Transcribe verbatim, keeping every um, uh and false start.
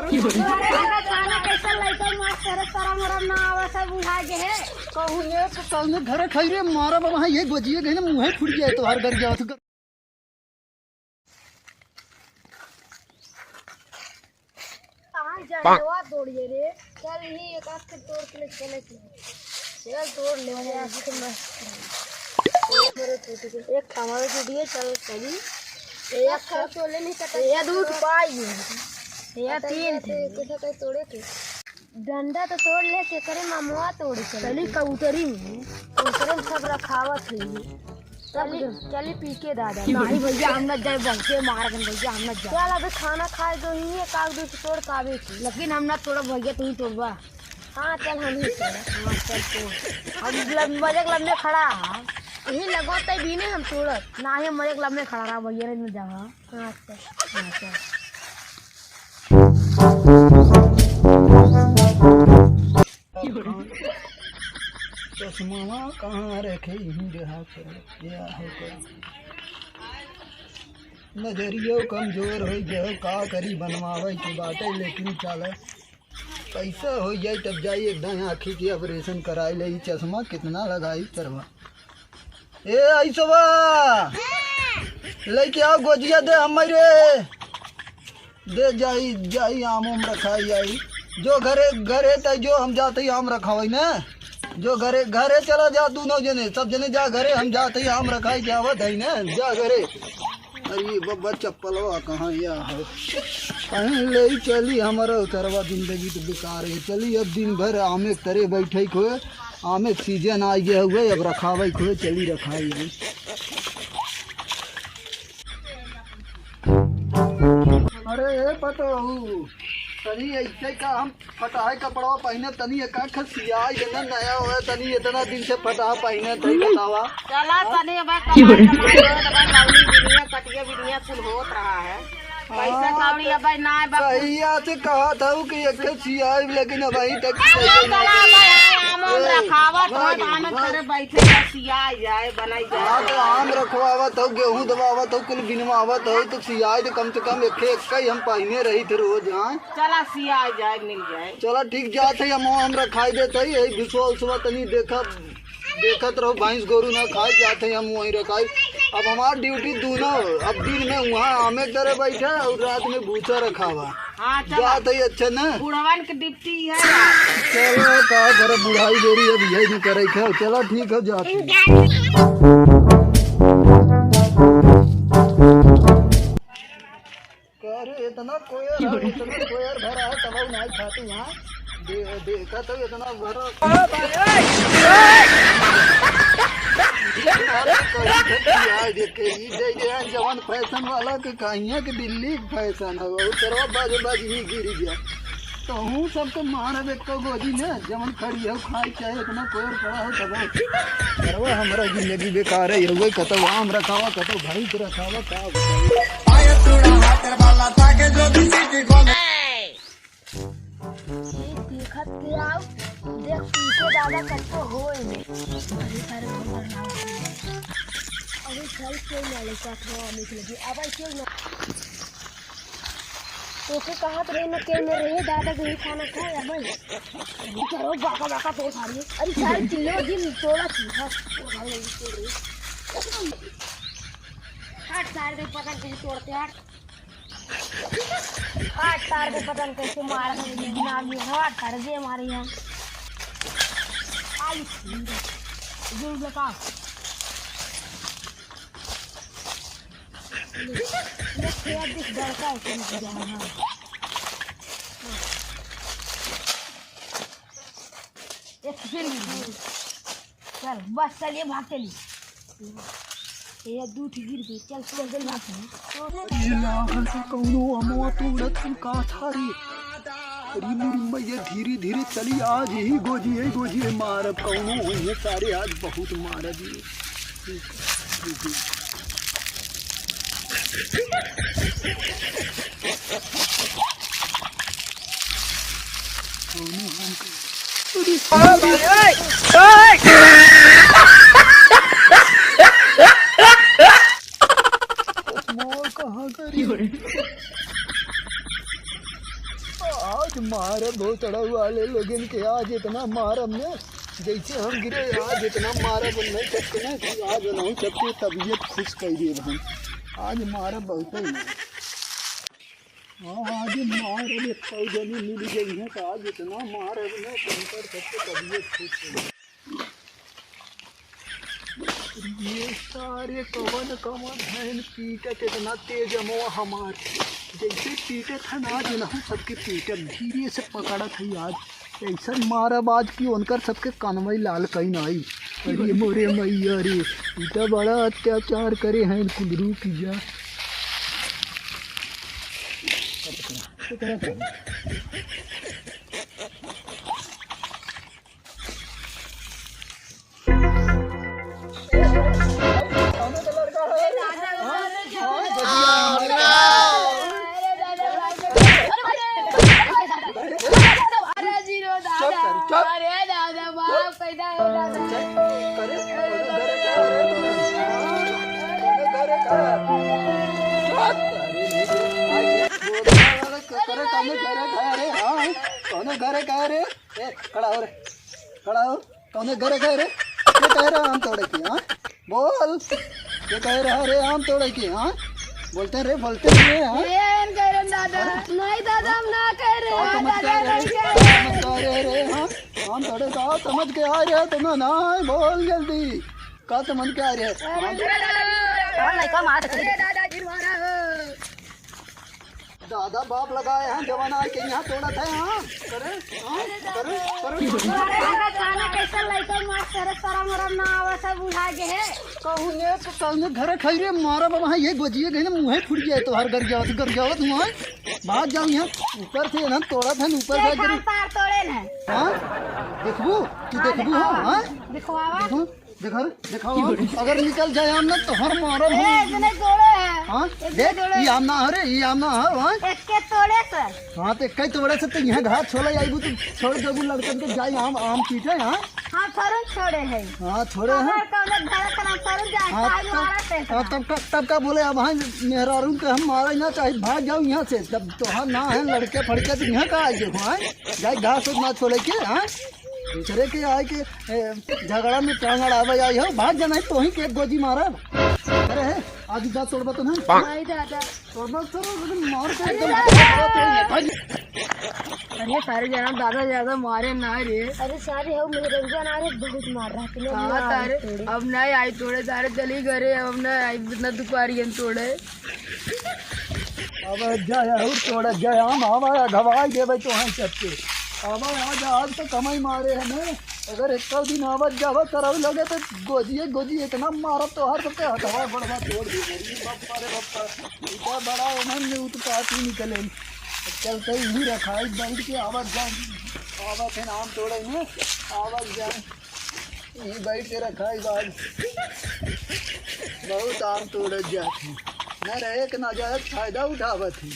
अरे, अरे, जाने कैसे लइका मार, तेरे शरम वरम ना आवे, सब उठा के है। कहूँ ये तो सामने घर खाई रे, मारा बाबा, हाँ, ये गोजिए गए ना, मुँहे फूट गया, तो हर घर गया, तो कहाँ जाने वा तोड़िए रे? चल, यही एक आध के तोड़ के ले चले के। चल, तोड़ ले, मजा आ गया। एक हमारे टूट गए। एक हमारे टूट गए, चल, चली। एक एक खा तो ले नहीं सकते। ये दो तो पाई है। ये तीन तो थे। कैसे कैसे तोड़े थे? डंडा तो तोड़ ले, के करे मामवा तोड़ चली। चली कबूतरी में। कबूतरी में सब रखावत है। चली, चली पी के दादा। नहीं भैया, हम ना जाए, बहुते मार गन भैया, हम ना जाए। चल, अबे खाना खाए दो ही, एक आध दो तोड़ काबे की। लेकिन हम ना तोड़ब भैया, तू ही तोड़बा। हाँ, चल, हम ही तोड़ब। हाँ, चल तोड़। हम लब-, मजे के लम्बे खड़ा है। यही लगो तय भी नहीं हम तोड़ब। ना ही मजे के लम्बे खड़ा रहा भैया, नहीं जावा। हाँ, चल। हाँ, चल। चश्मा कहाँ रखे? यहीं रहा, चल, ये है क्या? नजरियो कमजोर हो गयो, का करी, बनवावे के बाटे, लेकिन चल, पैसा हो जाए तब जाई, एकदम आँखी के ऑपरेशन कराई ले। चश्मा कितना लगाई करवा। ए आइसवा, लेके आओ गोजिया दे हमारे। दे जाई, जाई आम उम रखाई आई। जो घरे, घरे तय जो हम जाते ही आम रखावई ना। जो घरे, घरे चला जा दोनों जने, सब जने जा घरे, हम जाते ही आम रखाई के आवत है ना, जा घरे। अरे बब्बा चप्पलवा कहाँ या है? कहीं ले ही चली, हमारा उतरवा जिंदगी तो बेकार है। चली अब दिन भर आमे तरे बैठे को, आमे सीजन आ गया हुए, अब रखावे को, चली रखाई है। अरे ए पतोहू, तनी ऐसे का हम फटाहे कपड़वा पहिने, तनी एका खसियाई देना नया होए, तनी इतना दिन से फटाहा पहिने, तनी बतावा। चला तनी अब कमाई, कमाई, कमाई, लवनी बिनिया, कटिया बिनिया कुल होत रहा है। पैसा हाँ, कौड़ी अब ना है, बाबू। कहिया से कहा था कि एक खसियाई, लेकिन अबहीं तक चला पैसा ना भाई, आम उम ए, रखावत हो, भाई, आम भाई। करे बैठे खसिया जाए, बनाई जाए। हाँ, तो आम रखवावत हो, गेहूं दबावत हो, कुल बिनवावत हो, तो सियाई तो कम से कम एक, एक ही हम पहिने रही थे रोज, हाँ। चला सिया जाए, मिल जाए। चला ठीक जात है, हम, हम रखाई देत है, यही बिसवा उसवा तनी देखा, देखत रहो, भैंस गोरू ना खाए, जात है हम वहीं रखाई। अब हमार ड्यूटी दूनो, अब दिन में वहाँ आमे करे बैठा और रात में भूसा रखावा। हाँ, चला। जात है, अच्छा ना? बुढ़वन के ड्यूटी है। चलो, का करे, बुढ़ाई बेरी अब यही न करे के, चला ठीक है, जात है। का रे, इतना कोयर है, इतना कोयर भरा है, तब नाई खाती यहाँ। दे-, देखा तो इतना भरा। अरे, कहीं से भी आए देखे, ई दे दे, जवान फैशन वाला के कहिया के दिल्ली फैशन है, वो तरवा बाजे बाजे ही गिर गया। तो हूँ सबके मारब एक गोजी ने, जवन खड़ी है, खाई चाहे इतना कोयर पड़ा हो, तब अरे हमरा जिंदगी बेकार है, ये कतौ आम रखावा, कतौ भैंस रखावा, का बताई? ये देखत के आओ, देख पीछे दादा कत्तो होए में। अरे सारे खबर ना हो। अभी घर के ना लेकर थोड़ा निकल गई। अब क्यों ना? तोके कहत रहे न के में रहे दादा के ही खाना खाए अब। अरे करो बाका बाका तोड़ खा रही है। अरे सारे किलो दिन तोड़ा थी। हाँ, तोड़ खा रही है। हट सारे के पता नहीं कैसे तोड़ते हट। हट सारे के पता नहीं कैसे मार के बिना भी हट कर दे मारे हम। आई। जुड़ लगा। ये खेत दिख बड़का है, कहीं पे जाना है। एक फिर भी। चल, बस चलिए, भाग चलिए। ये दू ठे गिर गई, चल, चल, चल, भाग चलिए। ये लागल से कौनो अमवा तोड़त हम का था रे। अरे मेरी मैया, धीरे धीरे चली, आज ही गोजिए गोजिए मारब, कौनो होइए सारे, आज बहुत मारब ये। आज मारब भोसड़ा वाले लोगन के, आज इतना मारब न, जैसे हम गिरे, आज इतना मारब नहीं सकते ना कि आज नहीं सकते, तबीयत खुश कर दिए हम। आज मारब बहुत ही। हाँ, आज मारब, एक सौ जनी मिल गई है तो आज इतना मारब न, शंकर सबके तबीयत खुश कर दिए। ये सारे कवन कवन हैं, पीटत इतना तेज अमवा हमार, जैसे पीटत है ना, जनहू सबके पीटत, धीरे से पकड़त है आज, ऐसन मारब आज कि उनकर सबके कनवई लाल कई ना आई। अरे मोरे मैया रे, ई तो बड़ा अत्याचार करे हैं कुलरू की जा। अरे जीरो दादा, चुप कर, चुप। अरे दादा, बाप कैदा हो दादा। चुप। अरे, अरे, अरे, अरे, अरे, चुप। अरे, अरे, अरे, अरे, कौने घरे का रे? हाँ, कौने घरे का रे? ए, खड़ा हो रे, खड़ा हो। कौने घरे का रे? के कह रहा आम तोड़े के, हाँ? बोल, के कह रहा रे आम तोड़े के, हाँ? बोलते रे, बोलते रे, हाँ? ये हम कह रहे हैं दादा। हाँ? नहीं दादा, हम ना कह रहे हैं। का समझ के आ रहे? नहीं कह रहे। का समझ के आ रहे रे, हाँ? आम तोड़े का समझ के आ रहे तो ना, ना, बोल जल्दी। का समझ के आ रहे? अरे दादा। हाँ, लड़का मार। अरे दादा, गिरवा रहा हो। दादा बाप लगाए हैं, जवान आए के यहाँ तोड़त है, हाँ? करे, हाँ? करे, करे। अरे, अरे, खाना कैसे लइका मार, तेरे शरम वरम ना आवे, सब बुढ़ा गए है। कहूँ ने, कहूँ ने घर खाई रे, मारा बाबा, हाँ, ये गोजिए गए ना, मुँहे फूट गया तो हर गरियावत, गरियावत हुआ है। भाग जाओ यहाँ, ऊपर से ना तोड़त है, ऊपर से देखा, गिरी। तार तोड़े न। हाँ? देखबू? तू हाँ, देखबू, दिखावा। हाँ? हाँ? दिखवावा। देखो। देखा रे, देखावा, अगर निकल जाए आम ना तो हर मारब ए, हम। इतने तोड़े हैं। हाँ? इतने देख, तोड़े। ये आम ना है रे, ये आम ना है, हाँ? एक के तोड़े से। हाँ, तो एक के तोड़े से तो यहाँ घास छोला आइबू तो छोड़ देबू लड़कन के जाए आम, आम पीटे, हाँ? हाँ, फरन छोड़े हैं। हाँ, छोड़े हैं। अगर कौनो घर का नाम फरन जाए, हाँ, काहे तब, मारा से हाँ, इतना? तब का, तब का बोले, अब हाँ, मेहरारू के हम मारे ना चाहे, भाग जाओ यहाँ से। जब तोहार ना है लड़के फड़के तो यहाँ का आइए, हाँ? जाए घास उस ना छोड़े के, हाँ? दूसरे के आए के, ए, झगड़ा में टांग अड़ावे आई हो, भाग जाना है, तोही के एक गोजी मारब। अरे है, आज जा तोड़बा तो ना। नहीं दादा। तोड़बा तो मार के एकदम भाग। अरे सारे जना दादा ज्यादा मारे ना रे। अरे सारे हो मेहररुआ ना रे, बहुत मार रहा है। हाँ, तारे, अब ना आई तोड़े, तारे चली घरे, अब ना आई, इतना दुपहरियन तोड़े। अब जा, और तोड़ा जा, हम हमारा घवाई देबे तो हैं सबके। अब आज, आज तो कमाई मारे हैं ना, अगर एक दिन आवत जावत करब लगे तो गोजिए गोजी इतना मारब तो हर सबके हथवा गोड़वा तोड़ दी। अरे बप्पा रे बप्पा, इतना बड़ा उन्होंने उत्पाती निकले। चलते ही रखाई बैठ के आवत जाए, आवत है आम तोड़े में, आवत जाए। यहीं बैठ के रखाई बाग। बहुत आम तोड़त जात हैं। न रहे के ना जाए, फायदा उठावत हैं।